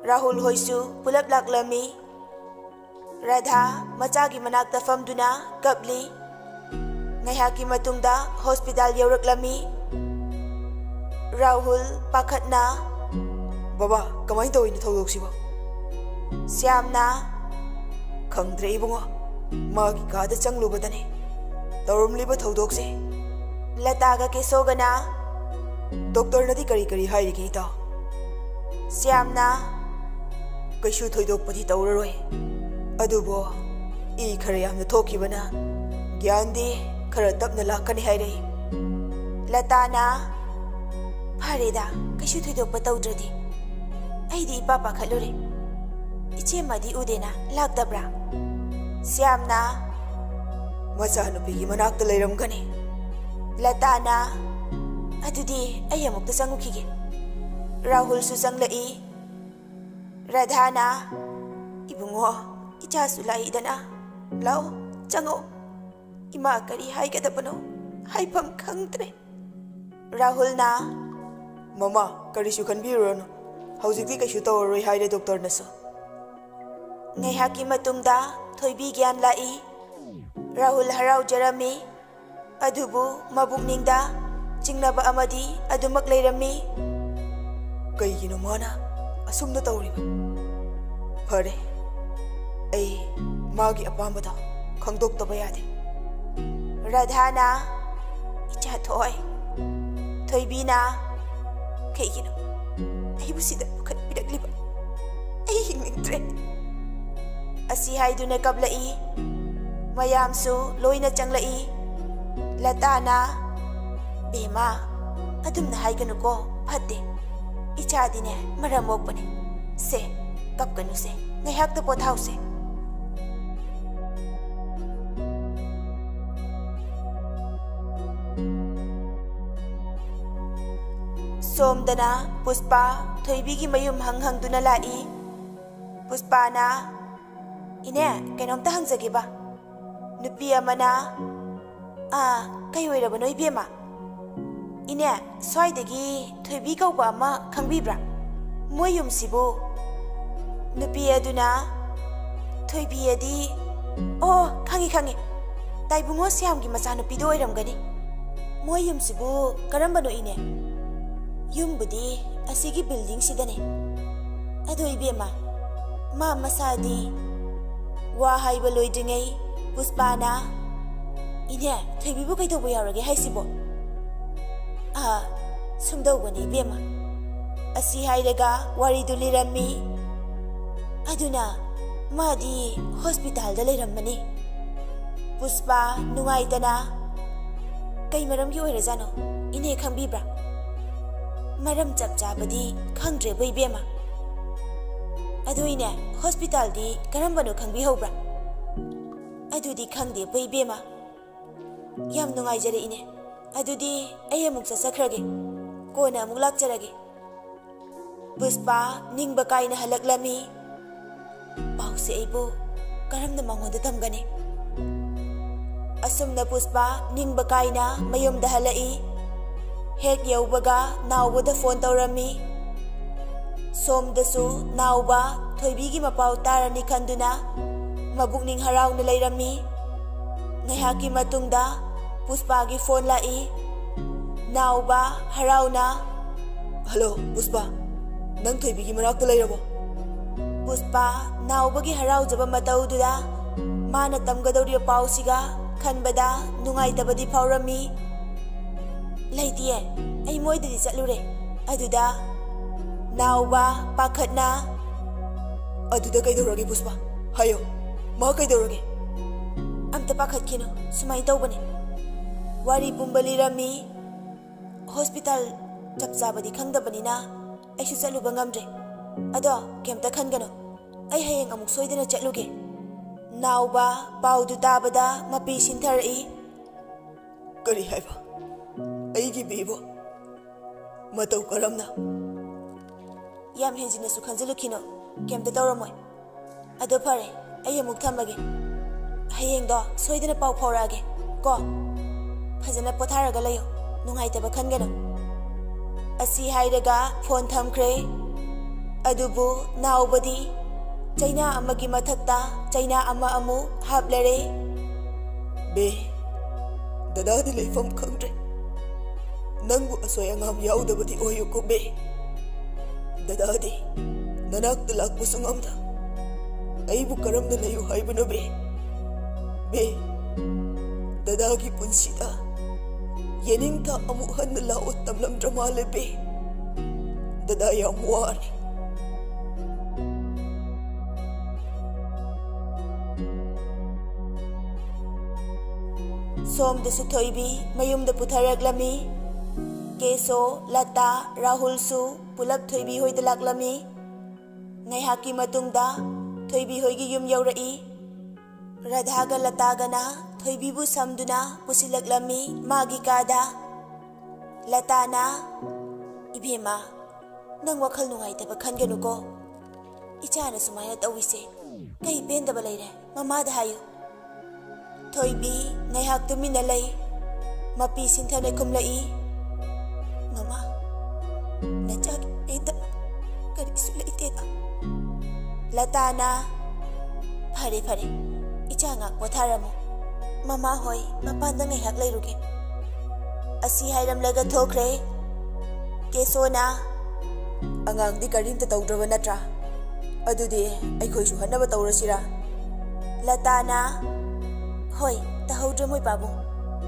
ꯔꯥꯍꯨꯜ ꯍꯣꯏꯁꯨ ꯄꯨꯂꯞ ꯂꯥꯛꯂꯝꯃꯤ꯫ ꯔꯥꯙꯥ ꯃꯆꯥꯒꯤ ꯃꯅꯥꯛꯇ ꯐꯝꯗꯨꯅ ꯀꯞꯂꯤ꯫ ꯉꯥꯏꯍꯥꯛꯀꯤ ꯃꯇꯨꯡꯗ ꯍꯣꯁꯄꯤꯇꯥꯜ ꯌꯧꯔꯛꯂꯝꯃꯤ꯫ ꯔꯥꯍꯨꯜ ꯄꯥꯈꯠꯅ, "ꯕꯕꯥ, ꯀꯃꯥꯏꯅ ꯇꯧꯔꯤꯅꯣ ꯊꯧꯗꯣꯛꯁꯤꯕꯣ?" ꯁ꯭ꯌꯥꯝꯅ, "ꯈꯪꯗ꯭ꯔꯦ ꯏꯕꯨꯡꯉꯣ, ꯃꯥꯒꯤ ꯀꯥꯗ ꯆꯪꯂꯨꯕꯗꯅꯦ ꯇꯧꯔꯝꯂꯤꯕ ꯊꯧꯗꯣꯛꯁꯦ꯫" ꯂꯇꯥꯒ ꯀꯦꯁꯣꯒꯅ, "ꯗꯣꯛꯇꯔꯅꯗꯤ ꯀꯔꯤ ꯀꯔꯤ ꯍꯥꯏꯔꯤꯒꯦ, ꯏꯇꯥꯎ?" ꯁ꯭ꯌꯥꯝꯅ, "ꯀꯩꯁꯨ ꯊꯣꯏꯗꯣꯛꯄꯗꯤ ꯇꯧꯔꯔꯣꯏ, ꯑꯗꯨꯕꯨ ꯏ ꯈꯔ ꯌꯥꯝꯅ ꯊꯣꯛꯈꯤꯕꯅ ꯒ꯭ꯌꯥꯟꯗꯤ ꯈꯔ ꯇꯞꯅ ꯂꯥꯛꯀꯅꯤ ꯍꯥꯏꯔꯛꯏ꯫" ꯂꯇꯥꯅ, "ꯐꯔꯦꯗ, ꯀꯩꯁꯨ ꯊꯣꯏꯗꯣꯛꯄ ꯇꯧꯗ꯭ꯔꯗꯤ꯫ ꯑꯩꯗꯤ ꯏꯄꯥ ꯄꯥꯈꯠꯂꯨꯔꯦ꯫ ꯏꯆꯦꯃꯗꯤ ꯎꯗꯦꯅ, ꯂꯥꯛꯇꯕ꯭ꯔꯥ?" ꯁ꯭ꯌꯥꯝꯅ, "ꯃꯆꯥꯅꯨꯄꯤꯒꯤ ꯃꯅꯥꯛꯇ ꯂꯩꯔꯝꯒꯅꯤ꯫" ꯂꯇꯥꯅ, "ꯑꯗꯨꯗꯤ ꯑꯩ ꯑꯃꯨꯛꯇ ꯆꯪꯉꯨꯈꯤꯒꯦ꯫" ꯔꯥꯍꯨꯜꯁꯨ ꯆꯪꯂꯛꯏ꯫ ꯔꯥꯙꯥꯅ, "ꯏꯕꯨꯡꯉꯣ, ꯏꯆꯥꯁꯨ ꯂꯥꯛꯏꯗꯅ, ꯂꯥꯛꯑꯣ, ꯆꯪꯉꯛꯑꯣ꯫ ꯏꯃꯥ ꯀꯔꯤ ꯍꯥꯏꯒꯗꯕꯅꯣ, ꯍꯥꯏꯐꯝ ꯈꯪꯗ꯭ꯔꯦ꯫" ꯔꯥꯍꯨꯜꯅ, "ꯃꯃꯥ, ꯀꯔꯤꯁꯨ ꯈꯟꯕꯤꯔꯨꯔꯅꯨ, ꯍꯧꯖꯤꯛꯇꯤ ꯀꯩꯁꯨ ꯇꯧꯔꯔꯣꯏ ꯍꯥꯏꯔꯦ ꯗꯣꯛꯇꯔꯅꯁꯨ꯫" ꯉꯥꯏꯍꯥꯛꯀꯤ ꯃꯇꯨꯡꯗ ꯊꯣꯏꯕꯤ ꯒ꯭ꯌꯥꯟ ꯂꯥꯛꯏ꯫ ꯔꯥꯍꯨꯜ ꯍꯔꯥꯎꯖꯔꯝꯃꯤ, ꯑꯗꯨꯕꯨ ꯃꯕꯨꯛꯅꯤꯡꯗ ꯆꯤꯡꯅꯕ ꯑꯃꯗꯤ ꯑꯗꯨꯃꯛ ꯂꯩꯔꯝꯃꯤ꯫ "ꯀꯩꯒꯤꯅꯣ ꯃꯥꯅ ꯑꯁꯨꯝꯅ ꯇꯧꯔꯤꯕ? ꯐꯔꯦ, ꯑꯩ ꯃꯥꯒꯤ ꯑꯄꯥꯝꯕꯗꯣ ꯈꯪꯗꯣꯛꯇꯕ ꯌꯥꯗꯦ꯫" ꯔꯥꯙꯥꯅ, "ꯏꯆꯥ ꯊꯣꯏ꯫" ꯊꯣꯏꯕꯤꯅ, "ꯀꯩꯒꯤꯅꯣ ꯑꯩꯕꯨ ꯁꯤꯗ ꯄꯨꯈꯠꯄꯤꯔꯛꯂꯤꯕ? ꯑꯩ ꯍꯤꯡꯅꯤꯡꯗ꯭ꯔꯦ꯫" ꯑꯁꯤ ꯍꯥꯏꯗꯨꯅ ꯀꯞꯂꯛꯏ꯫ ꯃꯌꯥꯝꯁꯨ ꯂꯣꯏꯅ ꯆꯪꯂꯛꯏ꯫ ꯂꯇꯥꯅ, "ꯕꯦꯝꯃ, ꯑꯗꯨꯝꯅ ꯍꯥꯏꯒꯅꯨꯀꯣ, ꯐꯠꯇꯦ꯫ ꯏꯆꯥꯗꯤꯅꯦ ꯃꯔꯝ ꯃꯣꯛꯄꯅꯦ꯫ ꯁꯦ, ꯀꯞꯀꯅꯨꯁꯦ, ꯉꯥꯏꯍꯥꯛꯇ ꯄꯣꯊꯥꯎꯁꯦ"꯫ ꯁꯣꯝꯗꯅ ꯄꯨꯁꯄꯥ ꯊꯣꯏꯕꯤꯒꯤ ꯃꯌꯨꯝ ꯍꯪ ꯍꯪꯗꯨꯅ ꯂꯥꯛꯏ꯫ ꯄꯨꯁꯄꯥꯅ, "ꯏꯅꯦ, ꯀꯩꯅꯣꯝꯇ ꯍꯪꯖꯒꯦꯕ꯫ ꯅꯨꯄꯤ ꯑꯃꯅ"꯫ "ꯑꯥ, ꯀꯩ ꯑꯣꯏꯔꯕꯅꯣ ꯏꯕꯦꯝꯃ?" "ꯏꯅꯦ, ꯁ꯭ꯋꯥꯏꯗꯒꯤ ꯊꯣꯏꯕꯤ ꯀꯧꯕ ꯑꯃ ꯈꯪꯕꯤꯕ꯭ꯔꯥ? ꯃꯣꯏ ꯌꯨꯝꯁꯤꯕꯨ?" ꯅꯨꯄꯤ ꯑꯗꯨꯅ, "ꯊꯣꯏꯕꯤ ꯑꯗꯤ, ꯑꯣ, ꯈꯪꯉꯤ, ꯈꯪꯉꯤ꯫ ꯇꯥꯏꯕꯨꯡꯉꯣ ꯁ꯭ꯌꯥꯝꯒꯤ ꯃꯆꯥꯅꯨꯄꯤꯗꯣ ꯑꯣꯏꯔꯝꯒꯅꯤ꯫ ꯃꯣꯏ ꯌꯨꯝꯁꯤꯕꯨ ꯀꯔꯝꯕꯅꯣ ꯏꯅꯦ?" "ꯌꯨꯝꯕꯨꯗꯤ ꯑꯁꯤꯒꯤ ꯕꯤꯜꯗꯤꯡꯁꯤꯗꯅꯦ꯫ ꯑꯗꯣ ꯏꯕꯦꯝꯃ, ꯃꯥ ꯃꯁꯥꯗꯤ?" ꯋꯥ ꯍꯥꯏꯕ ꯂꯣꯏꯗ꯭ꯔꯤꯉꯩ ꯄꯨꯁꯄꯥꯅ, "ꯏꯅꯦ, ꯊꯣꯏꯕꯤꯕꯨ ꯀꯩꯗꯧꯕ ꯌꯥꯎꯔꯒꯦ ꯍꯥꯏꯁꯤꯕꯣ?" "ꯑ, ꯁꯨꯝꯗꯧꯕꯅꯤ ꯏꯕꯦꯝꯃ꯫ ꯑꯁꯤ ꯍꯥꯏꯔꯒ ꯋꯥꯔꯤꯗꯨ ꯂꯤꯔꯝꯃꯤ꯫ ꯑꯗꯨꯅ ꯃꯥꯗꯤ ꯍꯣꯁꯄꯤꯇꯥꯜꯗ ꯂꯩꯔꯝꯃꯅꯤ"꯫ ꯄꯨꯁꯄꯥ ꯅꯨꯡꯉꯥꯏꯇꯅ, "ꯀꯩ ꯃꯔꯝꯒꯤ ꯑꯣꯏꯔꯖꯥꯠꯅꯣ? ꯏꯅꯦ ꯈꯪꯕꯤꯕ꯭ꯔꯥ?" "ꯃꯔꯝ ꯆꯞ ꯆꯥꯕꯗꯤ ꯈꯪꯗ꯭ꯔꯦꯕ ꯏꯕꯦꯝꯃ꯫ ꯑꯗꯨ ꯏꯅꯦ, ꯍꯣꯁꯄꯤꯇꯥꯜꯗꯤ ꯀꯔꯝꯕꯅꯣ ꯈꯪꯕꯤꯍꯧꯕ꯭ꯔꯥ?" "ꯑꯗꯨꯗꯤ ꯈꯪꯗꯦꯕ ꯏꯕꯦꯝꯃ꯫ ꯌꯥꯝ ꯅꯨꯡꯉꯥꯏꯖꯔꯦ ꯏꯅꯦ꯫ ꯑꯗꯨꯗꯤ ꯑꯩ ꯑꯃꯨꯛ ꯆꯠꯆꯈ꯭ꯔꯒꯦ꯫ ꯀꯣꯟꯅ ꯑꯃꯨꯛ ꯂꯥꯛꯆꯔꯒꯦ"꯫ ꯄꯨꯁꯄꯥ ꯅꯤꯡꯕ ꯀꯥꯏꯅ ꯍꯜꯂꯛꯂꯝꯃꯤ꯫ ꯄꯥꯎꯁꯦ ꯑꯩꯕꯨ ꯀꯔꯝꯅ ꯃꯉꯣꯟꯗ ꯇꯝꯒꯅꯤ? ꯑꯁꯨꯝꯅ ꯄꯨꯁꯄꯥ ꯅꯤꯡꯕ ꯀꯥꯏꯅ ꯃꯌꯨꯝꯗ ꯍꯜꯂꯛꯏ꯫ ꯍꯦꯛ ꯌꯧꯕꯒ ꯅꯥꯎꯕꯗ ꯐꯣꯟ ꯇꯧꯔꯝꯃꯤ꯫ ꯁꯣꯝꯗꯁꯨ ꯅꯥꯎꯕ ꯊꯣꯏꯕꯤꯒꯤ ꯃꯄꯥꯎ ꯇꯥꯔꯅꯤ ꯈꯟꯗꯨꯅ ꯃꯕꯨꯛꯅꯤꯡ ꯍꯔꯥꯎꯅ ꯂꯩꯔꯝꯃꯤ꯫ ꯉꯥꯏꯍꯥꯛꯀꯤ ꯃꯇꯨꯡꯗ ꯄꯨꯁꯄꯥꯒꯤ ꯐꯣꯟ ꯂꯥꯛꯏ꯫ ꯅꯥꯎꯕ ꯍꯔꯥꯎꯅ, "ꯍꯜꯂꯣ, ꯄꯨꯁꯄꯥ, ꯅꯪ ꯊꯣꯏꯕꯤꯒꯤ ꯃꯅꯥꯛꯇ ꯂꯩꯔꯕꯣ?" ꯄꯨꯁꯄꯥ ꯅꯥꯎꯕꯒꯤ ꯍꯔꯥꯎꯖꯕ ꯃꯇꯧꯗꯨꯗ ꯃꯥꯅ ꯇꯝꯒꯗꯧꯔꯤꯕ ꯄꯥꯎꯁꯤꯒ ꯈꯟꯕꯗ ꯅꯨꯡꯉꯥꯏꯇꯕꯗꯤ ꯐꯥꯎꯔꯝꯃꯤ꯫ "ꯂꯩꯇꯤꯌꯦ, ꯑꯩ ꯃꯣꯏꯗꯗꯤ ꯆꯠꯂꯨꯔꯦ"꯫ ꯑꯗꯨꯗ ꯅꯥꯎꯕ ꯄꯥꯈꯠꯅ, "ꯑꯗꯨꯗ ꯀꯩꯗꯧꯔꯒꯦ ꯄꯨꯁꯄꯥ? ꯍꯥꯏꯌꯣ, ꯃꯥ ꯀꯩꯗꯧꯔꯒꯦ? ꯑꯝꯇ ꯄꯥꯈꯠꯈꯤꯅꯨ, ꯁꯨꯃꯥꯏꯅ ꯇꯧꯕꯅꯦ꯫ ꯋꯥꯔꯤ ꯄꯨꯝꯕ ꯂꯤꯔꯝꯃꯤ꯫ ꯍꯣꯁꯄꯤꯇꯥꯜ ꯆꯞ ꯆꯥꯕꯗꯤ ꯈꯪꯗꯕꯅꯤꯅ ꯑꯩꯁꯨ ꯆꯠꯂꯨꯕ ꯉꯝꯗ꯭ꯔꯦ꯫ ꯑꯗꯣ ꯀꯩꯝꯇ ꯈꯟꯒꯅꯨ, ꯑꯩ ꯍꯌꯦꯡ ꯑꯃꯨꯛ ꯁꯣꯏꯗꯅ ꯆꯠꯂꯨꯒꯦ꯫ ꯅꯥꯎꯕ ꯄꯥꯎꯗꯨ ꯇꯥꯕꯗ ꯃꯄꯤ ꯁꯤꯟꯊꯔꯛꯏ꯫ ꯀꯔꯤ ꯍꯥꯏꯕ? ꯑꯩꯒꯤ ꯕꯦꯕꯣ? ꯃꯇꯧ ꯀꯔꯝꯅ? ꯌꯥꯝ ꯍꯦꯟꯖꯤꯟꯅꯁꯨ ꯈꯟꯖꯤꯜꯂꯨꯈꯤꯅꯨ, ꯀꯩꯝꯇ ꯇꯧꯔꯝꯃꯣꯏ꯫ ꯑꯗꯣ ꯐꯔꯦ, ꯑꯩ ꯑꯃꯨꯛ ꯊꯝꯃꯒꯦ꯫ ꯍꯌꯦꯡꯗꯣ ꯁꯣꯏꯗꯅ ꯄꯥꯎ ꯐꯥꯎꯔꯛꯑꯒꯦ ꯀꯣ꯫ ꯐꯖꯅ ꯄꯣꯊꯥꯔꯒ ꯂꯩꯌꯣ, ꯅꯨꯡꯉꯥꯏꯇꯕ ꯈꯟꯒꯅꯨ꯫ ꯑꯁꯤ ꯍꯥꯏꯔꯒ ꯐꯣꯟ ꯊꯝꯈ꯭ꯔꯦ꯫ ꯑꯗꯨꯕꯨ ꯅꯥꯎꯕꯗꯤ ꯆꯩꯅꯥ ꯑꯃꯒꯤ ꯃꯊꯛꯇ ꯆꯩꯅꯥ ꯑꯃ ꯑꯃꯨꯛ ꯍꯥꯞꯂꯔꯦ꯫ ꯕꯦ, ꯗꯗꯥꯗꯤ ꯂꯩꯐꯝ ꯈꯪꯗ꯭ꯔꯦ꯫ ꯅꯪꯕꯨ ꯑꯁꯣꯏ ꯑꯉꯥꯝ ꯌꯥꯎꯗꯕꯗꯤ ꯑꯣꯏꯌꯨꯀꯣ ꯕꯦ꯫ ꯗꯗꯥꯗꯤ ꯅꯅꯥꯛꯇ ꯂꯥꯛꯄꯁꯨ ꯉꯝꯗ, ꯑꯩꯕꯨ ꯀꯔꯝꯅ ꯂꯩꯌꯨ ꯍꯥꯏꯕꯅꯣ ꯕꯦ? ꯕꯦ, ꯗꯗꯥꯒꯤ ꯄꯨꯟꯁꯤꯗ ꯌꯦꯅꯤꯡꯊꯥ ꯑꯃꯨꯛ ꯍꯟꯅ ꯂꯥꯛꯑꯣ ꯇꯝꯂꯝꯗ꯭ꯔ ꯃꯥꯜꯂꯦ ꯕꯦ꯫ ꯗꯗꯥ ꯌꯥꯝ ꯋꯥꯔꯦ꯫ ꯁꯣꯝꯗꯁꯨ ꯊꯣꯏꯕꯤ ꯃꯌꯨꯝꯗ ꯄꯨꯊꯔꯛꯂꯝꯃꯤ꯫ ꯀꯦꯁꯣ, ꯂꯇꯥ, ꯔꯥꯍꯨꯜꯁꯨ ꯄꯨꯂꯞ ꯊꯣꯏꯕꯤ ꯍꯣꯏꯗ ꯂꯥꯛꯂꯝꯃꯤ꯫ ꯉꯥꯏꯍꯥꯛꯀꯤ ꯃꯇꯨꯡꯗ ꯊꯣꯏꯕꯤ ꯍꯣꯏꯒꯤ ꯌꯨꯝ ꯌꯧꯔꯛꯏ꯫ ꯔꯥꯙꯥꯒ ꯂꯇꯥꯒꯅ ꯊꯣꯏꯕꯤꯕꯨ ꯁꯝꯗꯨꯅ ꯄꯨꯁꯤꯜꯂꯛꯂꯝꯃꯤ ꯃꯥꯒꯤ ꯀꯥꯗ꯫ ꯂꯇꯥꯅ, "ꯏꯕꯦꯝꯃ, ꯅꯪ ꯋꯥꯈꯜ ꯅꯨꯡꯉꯥꯏꯇꯕ ꯈꯟꯒꯅꯨꯀꯣ꯫ ꯏꯆꯥꯅ ꯁꯨꯃꯥꯏꯅ ꯇꯧꯏꯁꯦ ꯀꯩ ꯄꯦꯟꯗꯕ ꯂꯩꯔꯦ? ꯃꯃꯥꯗ ꯍꯥꯏꯌꯨ꯫" ꯊꯣꯏꯕꯤ ꯉꯥꯏꯍꯥꯛ ꯇꯨꯃꯤꯟꯅ ꯂꯩ꯫ ꯃꯄꯤ ꯁꯤꯟꯊꯅ ꯈꯨꯝꯂꯛꯏ, "ꯃꯃꯥ, ꯅꯆꯥꯒꯤ ꯄꯦꯟꯗꯕ ꯀꯔꯤꯁꯨ ꯂꯩꯇꯦꯗ꯫" ꯂꯇꯥꯅ, "ꯐꯔꯦ, ꯐꯔꯦ, ꯏꯆꯥ ꯉꯥꯛ ꯄꯣꯊꯥꯔꯝꯃꯨ꯫ ꯃꯃꯥ ꯍꯣꯏ ꯃꯄꯥꯟꯗ ꯉꯥꯏꯍꯥꯛ ꯂꯩꯔꯨꯒꯦ꯫" ꯑꯁꯤ ꯍꯥꯏꯔꯝꯂꯒ ꯊꯣꯛꯈ꯭ꯔꯦ꯫ ꯀꯦꯁꯣꯅ, "ꯑꯉꯥꯡꯗꯤ ꯀꯔꯤꯝꯇ ꯇꯧꯗ꯭ꯔꯕ ꯅꯠꯇ꯭ꯔꯥ? ꯑꯗꯨꯗꯤ ꯑꯩꯈꯣꯏꯁꯨ ꯍꯟꯅꯕ ꯇꯧꯔꯁꯤꯔꯥ?" ꯂꯇꯥꯅ, "ꯍꯣꯏ, ꯇꯧꯍꯧꯗ꯭ꯔꯦ ꯃꯣꯏ ꯄꯥꯕꯨꯡ꯫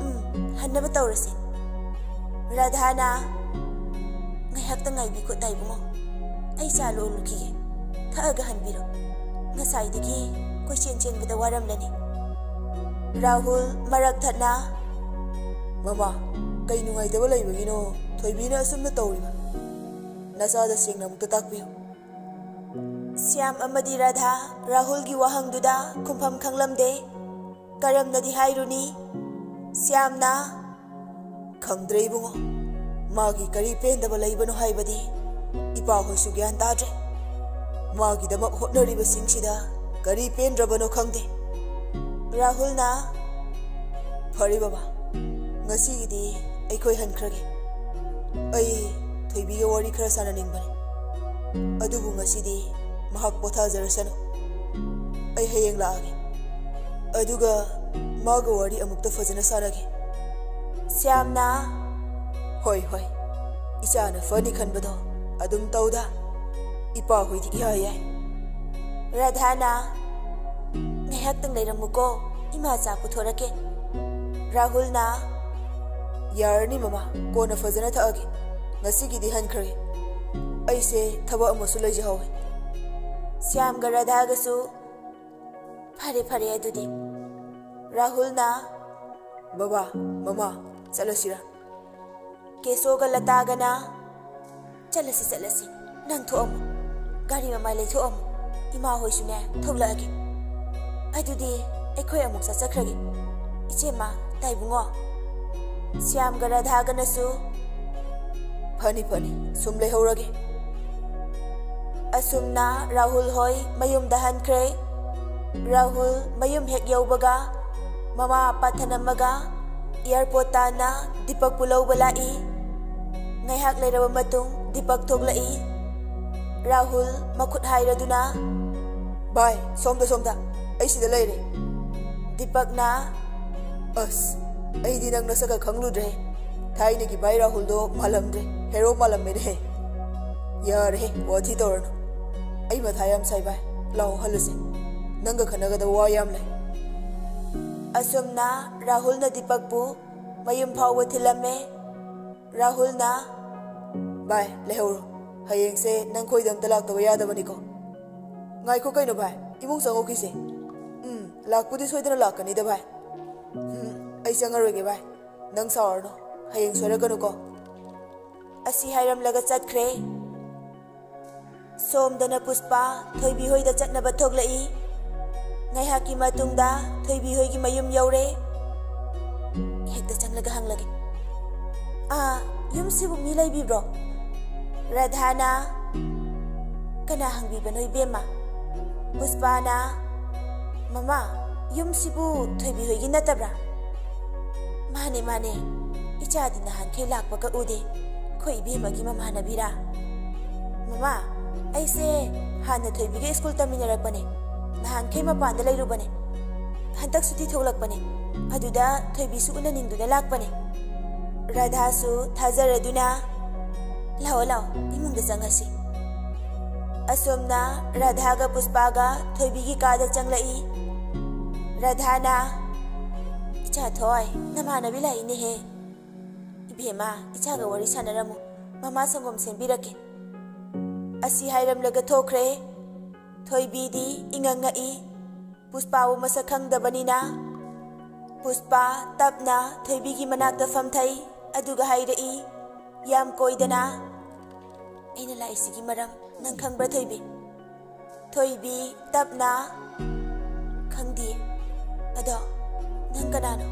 ꯎꯝ, ꯍꯟꯅꯕ ꯇꯧꯔꯁꯤ꯫" ꯔꯥꯙꯥꯅ, "ꯉꯥꯏꯍꯥꯛꯇ ꯉꯥꯏꯕꯤꯈꯣ ꯇꯥꯏꯕꯨꯡꯉꯣ, ꯑꯩ ꯆꯥ ꯂꯣꯜꯂꯨꯈꯤꯒꯦ, ꯊꯛꯑꯒ ꯍꯟꯕꯤꯔꯣ꯫" ꯉꯁꯥꯏꯗꯒꯤ ꯀꯣꯏꯆꯦꯟ ꯆꯦꯟꯕꯗ ꯋꯥꯔꯝꯂꯅꯤ꯫ ꯔꯥꯍꯨꯜ ꯃꯔꯛ ꯊꯠꯅ, "ꯃꯃꯥ, ꯀꯩ ꯅꯨꯡꯉꯥꯏꯇꯕ ꯂꯩꯕꯒꯤꯅꯣ ꯊꯣꯏꯕꯤꯅ ꯑꯁꯨꯝꯅ ꯇꯧꯔꯤꯕ? ꯅꯆꯥꯗ ꯁꯦꯡꯅ ꯑꯃꯨꯛꯇ ꯇꯥꯛꯄꯤꯌꯨ꯫" ꯁ꯭ꯌꯥꯝ ꯑꯃꯗꯤ ꯔꯥꯙꯥ ꯔꯥꯍꯨꯜꯒꯤ ꯋꯥꯍꯪꯗꯨꯗ ꯈꯨꯝꯐꯝ ꯈꯪꯂꯝꯗꯦ꯫ ꯀꯔꯝꯅꯗꯤ ꯍꯥꯏꯔꯨꯅꯤ? ꯁ꯭ꯌꯥꯝꯅ, "ꯈꯪꯗ꯭ꯔꯦ ꯏꯕꯨꯡꯉꯣ, ꯃꯥꯒꯤ ꯀꯔꯤ ꯄꯦꯟꯗꯕ ꯂꯩꯕꯅꯣ ꯍꯥꯏꯕꯗꯤ ꯏꯄꯥꯍꯣꯏꯁꯨ ꯒ꯭ꯌꯥꯟ ꯇꯥꯗ꯭ꯔꯦ꯫ ꯃꯥꯒꯤꯗꯃꯛ ꯍꯣꯠꯅꯔꯤꯕꯁꯤꯡꯁꯤꯗ ꯀꯔꯤ ꯄꯦꯟꯗ꯭ꯔꯕꯅꯣ ꯈꯪꯗꯦ꯫" ꯔꯥꯍꯨꯜꯅ, "ꯐꯔꯦ ꯕꯕꯥ, ꯉꯁꯤꯒꯤꯗꯤ ꯑꯩꯈꯣꯏ ꯍꯟꯈ꯭ꯔꯒꯦ꯫ ꯑꯩ ꯊꯣꯏꯕꯤꯒ ꯋꯥꯔꯤ ꯈꯔ ꯁꯥꯟꯅꯅꯤꯡꯕꯅꯤ꯫ ꯑꯗꯨꯕꯨ ꯉꯁꯤꯗꯤ ꯃꯍꯥꯛ ꯄꯣꯊꯥꯖꯔꯁꯅꯨ꯫ ꯑꯩ ꯍꯌꯦꯡ ꯂꯥꯛꯑꯒꯦ꯫ ꯑꯗꯨꯒ ꯃꯥꯒ ꯋꯥꯔꯤ ꯑꯃꯨꯛꯇ ꯐꯖꯅ ꯁꯥꯟꯅꯒꯦ꯫" ꯁ꯭ꯌꯥꯝꯅ, "ꯍꯣꯏ, ꯍꯣꯏ, ꯏꯆꯥꯅ ꯐꯅꯤ ꯈꯟꯕꯗꯣ ꯑꯗꯨꯝ ꯇꯧꯗ꯫ ꯏꯄꯥꯍꯣꯏꯗꯤ ꯏꯌꯥ ꯌꯥꯏ꯫" ꯔꯥꯙꯥꯅ, "ꯉꯥꯏꯍꯥꯛꯇꯪ ꯂꯩꯔꯝꯃꯨꯀꯣ, ꯏꯃꯥ ꯆꯥ ꯄꯨꯊꯣꯔꯛꯀꯦ꯫" ꯔꯥꯍꯨꯜꯅ, "ꯌꯥꯔꯅꯤ ꯃꯃꯥ, ꯀꯣꯟꯅ ꯐꯖꯅ ꯊꯛꯑꯒꯦ꯫ ꯉꯁꯤꯒꯤꯗꯤ ꯍꯟꯈ꯭ꯔꯒꯦ꯫ ꯑꯩꯁꯦ ꯊꯕꯛ ꯑꯃꯁꯨ ꯂꯩꯖꯍꯧꯋꯦ꯫" ꯁ꯭ꯌꯥꯝꯒ ꯔꯥꯙꯥꯒꯁꯨ, "ꯐꯔꯦ, ꯐꯔꯦ ꯑꯗꯨꯗꯤ꯫" ꯔꯥꯍꯨꯜꯅ, "ꯕꯕꯥ, ꯃꯃꯥ, ꯆꯠꯂꯁꯤꯔꯥ?" ꯀꯦꯁꯣꯒ ꯂꯇꯥꯒꯅ, "ꯆꯠꯂꯁꯤ, ꯆꯠꯂꯁꯤ꯫ ꯅꯪ ꯊꯣꯛꯑꯝꯃꯨ꯫ ꯒꯥꯔꯤ ꯃꯃꯥꯏ ꯂꯩꯊꯣꯛꯑꯝꯃꯨ꯫ ꯏꯃꯥ ꯍꯣꯏꯁꯨꯅꯦ ꯊꯣꯛꯂꯛꯑꯒꯦ꯫ ꯑꯗꯨꯗꯤ ꯑꯩꯈꯣꯏ ꯑꯃꯨꯛ ꯆꯠꯆꯈ꯭ꯔꯒꯦ꯫ ꯏꯆꯦꯃ, ꯇꯥꯏꯕꯨꯡꯉꯣ꯫" ꯁ꯭ꯌꯥꯝꯒ ꯔꯥꯙꯥꯒꯅꯁꯨ, "ꯐꯅꯤ, ꯐꯅꯤ, ꯁꯨꯝ ꯂꯩꯍꯧꯔꯒꯦ꯫" ꯑꯁꯨꯝꯅ ꯔꯥꯍꯨꯜ ꯍꯣꯏ ꯃꯌꯨꯝꯗ ꯍꯟꯈ꯭ꯔꯦ꯫ ꯔꯥꯍꯨꯜ ꯃꯌꯨꯝ ꯍꯦꯛ ꯌꯧꯕꯒ ꯃꯃꯥ ꯑꯄꯥ ꯊꯅꯝꯃꯒ ꯑꯦꯌꯥꯔꯄꯣꯔꯠ ꯇꯥꯟꯅ ꯗꯤꯄꯛꯄꯨ ꯂꯧꯕ ꯂꯥꯛꯏ꯫ ꯉꯥꯏꯍꯥꯛ ꯂꯩꯔꯕ ꯃꯇꯨꯡ ꯗꯤꯄꯛ ꯊꯣꯛꯂꯛꯏ꯫ ꯔꯥꯍꯨꯜ ꯃꯈꯨꯠ ꯍꯥꯏꯔꯗꯨꯅ, "ꯚꯥꯏ, ꯁꯣꯝꯗ, ꯁꯣꯝꯗ, ꯑꯩ ꯁꯤꯗ ꯂꯩꯔꯦ꯫" ꯗꯤꯄꯛꯅ, "ꯑꯁ, ꯑꯩꯗꯤ ꯅꯪ ꯅꯁꯛꯀ ꯈꯪꯂꯨꯗ꯭ꯔꯦ꯫ ꯊꯥꯏꯅꯒꯤ ꯚꯥꯏ ꯔꯥꯍꯨꯜꯗꯣ ꯃꯥꯜꯂꯝꯗ꯭ꯔꯦ, ꯍꯦꯔꯣ ꯃꯥꯜꯂꯝꯃꯦꯅꯦꯍꯦ꯫" "ꯌꯥꯔꯦꯍꯦ, ꯋꯥꯊꯤ ꯇꯧꯔꯅꯨ꯫ ꯑꯩ ꯃꯊꯥ ꯌꯥꯝ ꯁꯥꯏ ꯚꯥꯏ꯫ ꯂꯥꯛꯑꯣ, ꯍꯜꯂꯁꯦ꯫ ꯅꯪꯒ ꯈꯟꯅꯒꯗꯕ ꯋꯥ ꯌꯥꯝ ꯂꯩ꯫" ꯑꯁꯨꯝꯅ ꯔꯥꯍꯨꯜꯅ ꯗꯤꯄꯛꯄꯨ ꯃꯌꯨꯝ ꯐꯥꯎꯕ ꯊꯤꯜꯂꯝꯃꯦ꯫ ꯔꯥꯍꯨꯜꯅ, "ꯚꯥꯏ, ꯂꯩꯍꯧꯔꯣ꯫ ꯍꯌꯦꯡꯁꯦ ꯅꯪ ꯈꯣꯏꯗ ꯑꯝꯇ ꯂꯥꯛꯇꯕ ꯌꯥꯗꯕꯅꯤꯀꯣ꯫" ꯉꯥꯏꯈꯣ ꯀꯩꯅꯣ ꯚꯥꯏ, ꯏꯃꯨꯡ ꯆꯪꯉꯛꯈꯤꯁꯦ꯫ ꯎꯝ, ꯂꯥꯛꯄꯨꯗꯤ ꯁꯣꯏꯗꯅ ꯂꯥꯛꯀꯅꯤꯗ ꯚꯥꯏ꯫ ꯎꯝ, ꯑꯩ ꯆꯪꯉꯔꯣꯏꯒꯦ ꯚꯥꯏ, ꯅꯪ ꯁꯥꯎꯔꯅꯨ, ꯍꯌꯦꯡ ꯁꯣꯏꯔꯛꯀꯅꯨꯀꯣ꯫ ꯑꯁꯤ ꯍꯥꯏꯔꯝꯂꯒ ꯆꯠꯈ꯭ꯔꯦ꯫ ꯁꯣꯝꯗꯅ ꯄꯨꯁꯄꯥ ꯊꯣꯏꯕꯤ ꯍꯣꯏꯗ ꯆꯠꯅꯕ ꯊꯣꯛꯂꯛꯏ꯫ ꯉꯥꯏꯍꯥꯛꯀꯤ ꯃꯇꯨꯡꯗ ꯊꯣꯏꯕꯤ ꯍꯣꯏꯒꯤ ꯃꯌꯨꯝ ꯌꯧꯔꯦ꯫ ꯍꯦꯛꯇ ꯆꯪꯂꯒ ꯍꯪꯂꯒꯦ꯫ "ꯑꯥ, ꯌꯨꯝꯁꯤꯕꯨ ꯃꯤ ꯂꯩꯕꯤꯕ꯭ꯔꯣ?" ꯔꯥꯙꯥꯅ, "ꯀꯅꯥ ꯍꯪꯕꯤꯕꯅꯣ ꯏꯕꯦꯝꯃ?" ꯄꯨꯁꯄꯥꯅ, "ꯃꯃꯥ, ꯌꯨꯝꯁꯤꯕꯨ ꯊꯣꯏꯕꯤ ꯍꯣꯏꯒꯤ ꯅꯠꯇꯕ꯭ꯔꯥ?" "ꯃꯥꯅꯦ, ꯃꯥꯅꯦ, ꯏꯆꯥꯗꯤ ꯅꯍꯥꯟꯈꯩ ꯂꯥꯛꯄꯒ ꯎꯗꯦ꯫ ꯑꯩꯈꯣꯏ ꯏꯕꯦꯝꯃꯒꯤ ꯃꯃꯥꯟꯅꯕꯤꯔꯥ?" "ꯃꯃꯥ, ꯑꯩꯁꯦ ꯍꯥꯟꯅ ꯊꯣꯏꯕꯤꯒ ꯁ꯭ꯀꯨꯜ ꯇꯝꯃꯤꯟꯅꯔꯛꯄꯅꯦ꯫ ꯅꯍꯥꯟꯈꯩ ꯃꯄꯥꯟꯗ ꯂꯩꯔꯨꯕꯅꯦ꯫ ꯍꯟꯗꯛ ꯁꯨꯇꯤ ꯊꯣꯛꯂꯛꯄꯅꯦ꯫ ꯑꯗꯨꯗ ꯊꯣꯏꯕꯤꯁꯨ ꯎꯅꯅꯤꯡꯗꯨꯅ ꯂꯥꯛꯄꯅꯦ꯫" ꯔꯥꯙꯥꯁꯨ ꯊꯥꯖꯔꯗꯨꯅ, "ꯂꯥꯛꯑꯣ, ꯂꯥꯛꯑꯣ, ꯏꯃꯨꯡꯗ ꯆꯪꯉꯁꯤ꯫" ꯑꯁꯣꯝꯅ ꯔꯥꯙꯥꯒ ꯄꯨꯁꯄꯥꯒ ꯊꯣꯏꯕꯤꯒꯤ ꯀꯥꯗ ꯆꯪꯂꯛꯏ꯫ ꯔꯥꯙꯥꯅ, "ꯏꯆꯥ ꯊꯣꯏ, ꯅꯃꯥꯟꯅꯕꯤ ꯂꯥꯛꯏꯅꯦꯍꯦ꯫ ꯏꯕꯦꯝꯃ, ꯏꯆꯥꯒ ꯋꯥꯔꯤ ꯁꯥꯟꯅꯔꯝꯃꯨ, ꯃꯃꯥ ꯁꯪꯒꯣꯝ ꯁꯦꯝꯕꯤꯔꯛꯀꯦ꯫" ꯑꯁꯤ ꯍꯥꯏꯔꯝꯂꯒ ꯊꯣꯛꯈ꯭ꯔꯦ꯫ ꯊꯣꯏꯕꯤꯗꯤ ꯏꯉꯛ ꯉꯛꯏ꯫ ꯄꯨꯁꯄꯥꯕꯨ ꯃꯁꯛ ꯈꯪꯗꯕꯅꯤꯅ꯫ ꯄꯨꯁꯄꯥ ꯇꯞꯅ ꯊꯣꯏꯕꯤꯒꯤ ꯃꯅꯥꯛꯇ ꯐꯝꯊꯩ, ꯑꯗꯨꯒ ꯍꯥꯏꯔꯛꯏ, ꯌꯥꯝ ꯀꯣꯏꯗꯅ, "ꯑꯩꯅ ꯂꯥꯛꯏꯁꯤꯒꯤ ꯃꯔꯝ ꯅꯪ ꯈꯪꯕ꯭ꯔꯥ, ꯊꯣꯏꯕꯤ?" ꯊꯣꯏꯕꯤ ꯇꯞꯅ, "ꯈꯪꯗꯤꯌꯦ꯫ ꯑꯗꯣ ꯅꯪ ꯀꯅꯥꯅꯣ?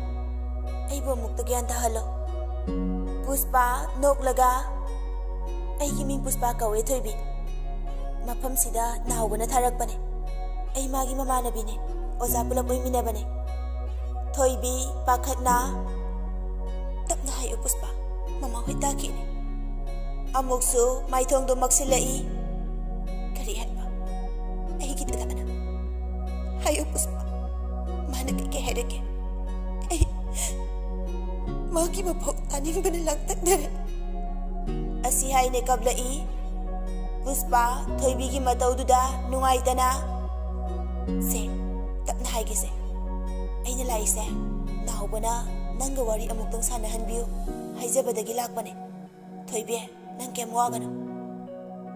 ꯑꯩꯕꯨ ꯑꯃꯨꯛꯇ ꯒ꯭ꯌꯥꯟ ꯇꯥꯍꯜꯂꯣ꯫" ꯄꯨꯁꯄꯥ ꯅꯣꯛꯂꯒ, "ꯑꯩꯒꯤ ꯃꯤꯡ ꯄꯨꯁꯄꯥ ꯀꯧꯋꯦ, ꯊꯣꯏꯕꯤ꯫ ꯃꯐꯝꯁꯤꯗ ꯅꯥꯎꯕꯅ ꯊꯥꯔꯛꯄꯅꯦ꯫ ꯑꯩ ꯃꯥꯒꯤ ꯃꯃꯥꯟꯅꯕꯤꯅꯦ꯫ ꯑꯣꯖꯥ ꯄꯨꯂꯞ ꯑꯣꯏꯃꯤꯟꯅꯕꯅꯦ꯫" ꯊꯣꯏꯕꯤ ꯄꯥꯈꯠꯅ, "ꯇꯞꯅ ꯍꯥꯏꯌꯨ ꯄꯨꯁꯄꯥ, ꯃꯃꯥ ꯍꯣꯏ ꯇꯥꯈꯤꯅꯤ꯫" ꯑꯃꯨꯛꯁꯨ ꯃꯥꯏꯊꯣꯡꯗꯣ ꯃꯛꯁꯤꯜꯂꯛꯏ꯫ "ꯀꯔꯤ ꯍꯥꯏꯕ? ꯑꯩꯒꯤ ꯗꯗꯥꯅ? ꯍꯥꯏꯌꯨ ꯄꯨꯁꯄꯥ, ꯃꯥꯅ ꯀꯩꯀꯩ ꯍꯥꯏꯔꯛꯀꯦ? ꯑꯩ ꯃꯥꯒꯤ ꯃꯐꯧ ꯇꯥꯅꯤꯡꯕꯅ ꯂꯥꯡꯇꯛꯅꯔꯦ꯫" ꯑꯁꯤ ꯍꯥꯏꯅ ꯀꯞꯂꯛꯏ꯫ ꯄꯨꯁꯄꯥ ꯊꯣꯏꯕꯤꯒꯤ ꯃꯇꯧꯗꯨꯗ ꯅꯨꯡꯉꯥꯏꯇꯅ, "ꯁꯦ, ꯇꯞꯅ ꯍꯥꯏꯒꯦꯁꯦ꯫ ꯑꯩꯅ ꯂꯥꯛꯏꯁꯦ ꯅꯥꯎꯕꯅ ꯅꯪꯒ ꯋꯥꯔꯤ ꯑꯃꯨꯛꯇꯪ ꯁꯥꯟꯅꯍꯟꯕꯤꯌꯨ ꯍꯥꯏꯖꯕꯗꯒꯤ ꯂꯥꯛꯄꯅꯦ꯫ ꯊꯣꯏꯕꯤ, ꯅꯪ ꯀꯩꯝ ꯋꯥꯒꯅꯨ꯫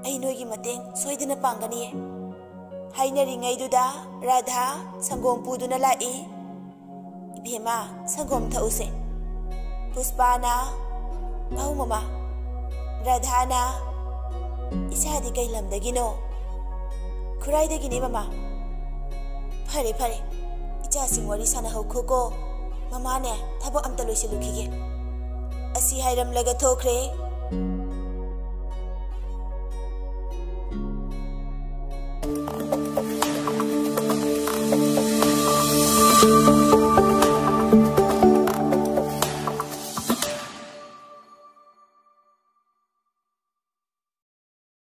ꯑꯩ ꯅꯣꯏꯒꯤ ꯃꯇꯦꯡ ꯁꯣꯏꯗꯅ ꯄꯥꯡꯒꯅꯤꯌꯦ꯫" ꯍꯥꯏꯅꯔꯤꯉꯩꯗꯨꯗ ꯔꯥꯙꯥ ꯁꯪꯒꯣꯝ ꯄꯨꯗꯨꯅ ꯂꯥꯛꯏ꯫ "ꯏꯕꯦꯝꯃ, ꯁꯪꯒꯣꯝ ꯊꯛꯎꯁꯦ꯫" ꯄꯨꯁꯄꯥꯅ, "ꯑꯧ ꯃꯃꯥ꯫" ꯔꯥꯙꯥꯅ, "ꯏꯆꯥꯗꯤ ꯀꯩ ꯂꯝꯗꯒꯤꯅꯣ?" "ꯈꯨꯔꯥꯏꯗꯒꯤꯅꯦ ꯃꯃꯥ꯫" "ꯐꯔꯦ ꯐꯔꯦ, ꯏꯆꯥꯁꯤꯡ ꯋꯥꯔꯤ ꯁꯥꯟꯅꯍꯧꯈꯣꯀꯣ, ꯃꯃꯥꯅꯦ ꯊꯕꯛ ꯑꯝꯇ ꯂꯣꯏꯁꯤꯜꯂꯨꯈꯤꯒꯦ꯫" ꯑꯁꯤ ꯍꯥꯏꯔꯝꯂꯒ ꯊꯣꯛꯈ꯭ꯔꯦ꯫